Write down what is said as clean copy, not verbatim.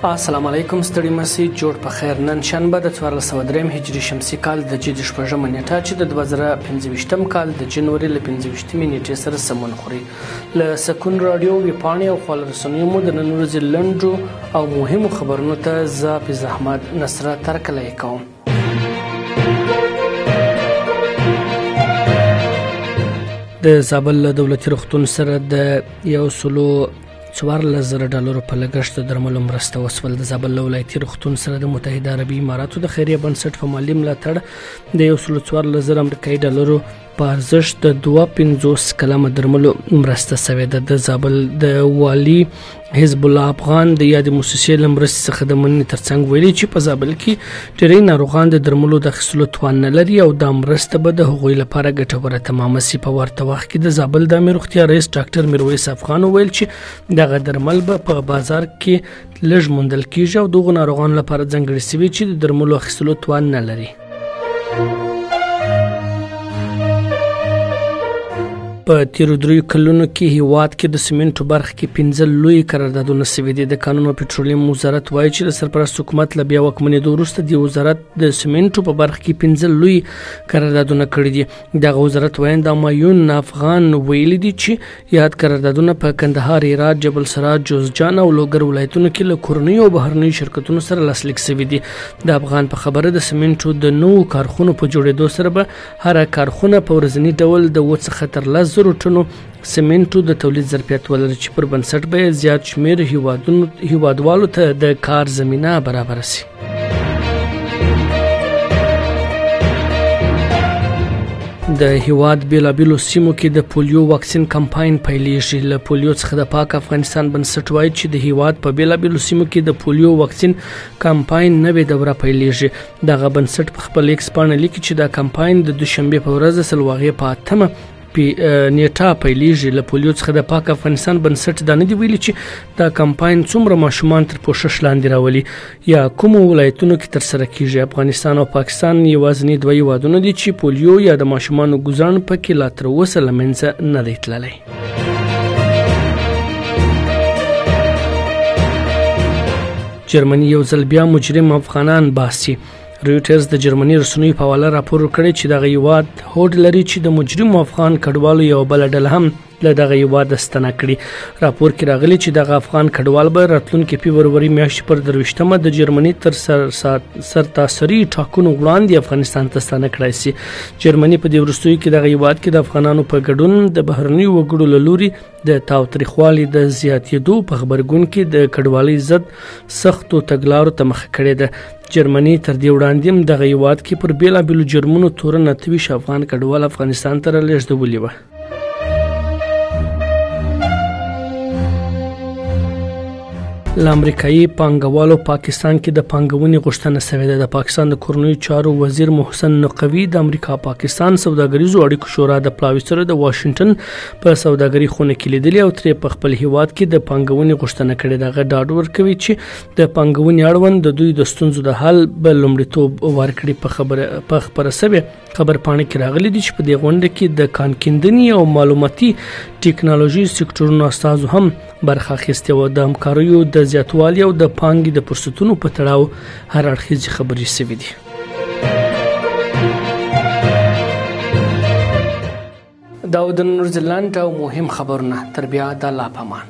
السلام علیکم، ستړي مسی، جوړ په خیر. نن شنبه د 1403 هجري شمسي کال د جدي 6مه نیټه چې د 2025 کال د جنوري له 25مې نیټې سره سمون خوري. له سکون راډیو، ویبپاڼې او خواله رسنیو مو د نن ورځې لنډو او مهمو خبرونو ته زه حافظ احمد نصرت هرکلی کوم. د زابل له دولتي روغتون سره د 114,000 ډالرو په لګښت د درملو مرسته وسول. د زابل له ولایتي روغتون سره د متحده عربي اماراتو د خیریه بنسټ په مالي ملاتړ د 114,000 امریکایي ډالرو په ارزښت د 52 قلمه درملو مرسته شوې ده. د زابل د والي حزب الله افغان د یادې موسسې له مرستې څخه د مننې ترڅنګ ویلي چې په زابل کې ډېری ناروغان د درملو د اخیستلو توان نه لري او دا مرسته به د هغوی لپاره ګټوره تمامه شي. په ورته وخت کې د زابل د عامې روغتیا رئیس ډاکټر میرویس افغان وویل چې دغه درمل به په بازار کې لږ موندل کیږي او دغو ناروغانو لپاره ځانګړي شوي چې د درملو اخیستلو توان نه لري. په تیرو 3 کلونو کې هیواد کې د سیمنټو برخه کې 5 لوی قراردادونه شوي دي. د کانونو او پټرولیم وزارت وایي چې د سرپرست حکومت له بیا واکمنېدو وروسته د وزارت د سیمنټو په برخه کې 5 لوی قراردادونه کړي دي. دغه وزارت ویاند همایون افغان ویلي دي چې یاد قراردادونه په کندهار، هرات، جبل سراج، جوزجان او لوګر ولایتونو کې له کورنیو او بهرنیو شرکتونو سره لاسلیک شوي دي. د افغان په خبره د سیمنټو د نوو کارخونو په جوړېدو سره به هره کارخونه په ورځني ډول د 7 څخه تر 10,000 ټنو سیمنټو د تولید ظرفیت ولري چې پر بنسټ به یې زیات شمېر هیوادوالو ته د کار زمینه برابره شي. د هیواد بېلابېلو سیمو کې د پولیو واکسین کمپاین پیلېږي. له پولیو څخه د پاک افغانستان بنسټ وایي چې د هیواد په بېلابېلو سیمو کې د پولیو واکسین کمپاین نوې دوره پیلېږي. دغه بنسټ په خپل ایکس پاڼه لیکي چې دا کمپاین د دوشنبې په ورځ د سلواغې په 8مه نیټه پیلېږي. له پولیو څخه د پاک افغانستان بنسټ دا نه دی ویلي چې دا کمپاین څومره ماشومان تر پوښښ لاندې راولي یا کومو ولایتونو کې ترسره کیږي. افغانستان او پاکستان یوازیني 2 هیوادونه دي چې پولیو یا د ماشومانو ګوزڼ پکې لا تر اوسه له منځه نه دی تللی. جرمني یو ځل بیا مجرم افغانان باسي. رویټرز د جرمني رسنیو په حواله راپور ورکړی چې دغه هیواد هوډ لري چې د مجرمو افغان کډوالو یوه بله ډله هم له دغه هیواده ستنه کړي. راپور کې راغلي چې دغه افغان کډوال به راتلونکې فبروري میاشتې پر 23مه د جرمني تر سرتاسري ټاکنو وړاندې افغانستان ته ستانه کړای شي. جرمني په دې وروستیو کې دغه هیواد کې د افغانانو په ګډون د بهرنیو وګړو له لوري د تاوتریخوالي د زیاتېدو په غبرګون کې د کډوالۍ ضد سختو تګلارو ته مخه کړې ده. جرمني تر دې وړاندې هم دغه هیواد کې پر بېلابېلو جرمونو تورن 28 افغان کډوال افغانستان ته رالېږدولي وه. له امریکایي پانګوالو پاکستان کې د پانګونې غوښتنه شوې ده. د پاکستان د کورنیو چارو وزیر محسن نقوي د امریکا پاکستان سوداګریزو اړیکو شورا د پلاوي سره د واشنګټن په سوداګري خونه کې لیدلي او ترې په خپل هیواد کې د پانګونې غوښتنه کړې ده. هغه ډاډ ورکوي چې د پانګونې اړوند د دوی د ستونزو د حل به لومړیتوب ورکړي. په خپره شوې خبرپاڼه کې راغلي دي چې په دې غونډه کې د کان کیندنې او معلوماتي ټکنالوژي سکتورونو استازو هم برخه اخیستې وه. د همکاریو د زیاتوالي او د پانګې د فرصتونو په تړاو هر اړخیزې خبرې شوې دي. دا و د نن ورځې لنډ او مهم خبرونه. تر بیا د الله په امان.